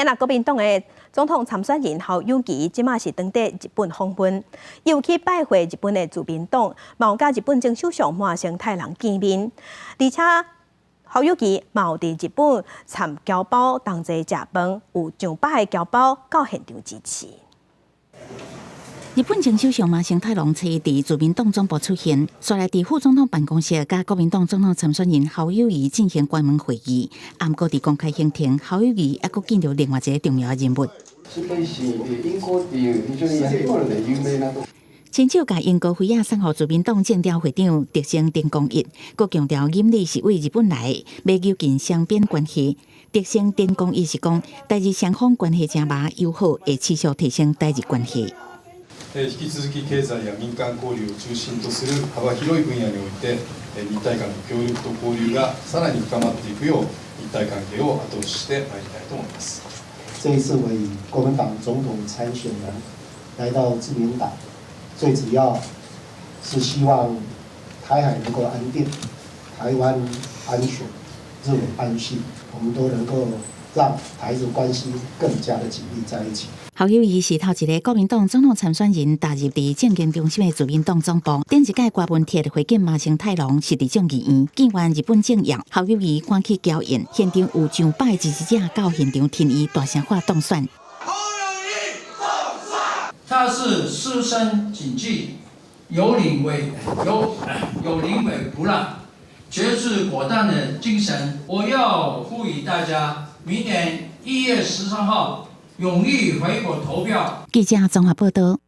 若國民黨的總統參選人侯友宜，這馬是當地日本訪問，伊有去拜會日本的自民黨，嘛有佮日本前首相麻生太郎見面，而且侯友宜嘛有佇日本參僑胞同齊食飯，有上百个僑胞到現場支持。日本前首相麻生太郎初一佇自民黨總部出現，紲來佇副總統辦公室佮國民黨總統參選人侯友宜進行關門會議。毋過佇公開行程，侯友宜猶閣見著另外一個重要人物。新北市英國的非常に有名な。親手共英歌妃仔送予自民黨政調會長竹生田光一，閣強調錦鯉是對日本來的，欲扭緊雙邊關係。竹生田光一是講，台日雙方關係誠密友好，會持續提升台日關係。引き続き経済や民間交流を中心とする幅広い分野において、日台間の協力と交流がさらに深まっていくよう、日台関係を後押ししてまいりたいと思います。這一次我以國民黨總統參選人來到自民黨，最主要是希望台海能夠安定，台灣安全，日本安心，我們都能夠讓台日關係更加的緊密在一起。侯友宜是頭一个國民黨總統參選人踏入佇政經中心的自民黨總部。頂一屆柯文哲會見麻生太郎是佇眾議院，見完日本政要，侯友宜趕去僑宴，現場有上百支持者到現場挺伊大聲喊當選。侯友宜當選。他是書生經濟，有寧為有有臨危不亂，決絕果斷的精神。我要呼籲大家，明年1月13號，踴躍回國投票。記者綜合報道。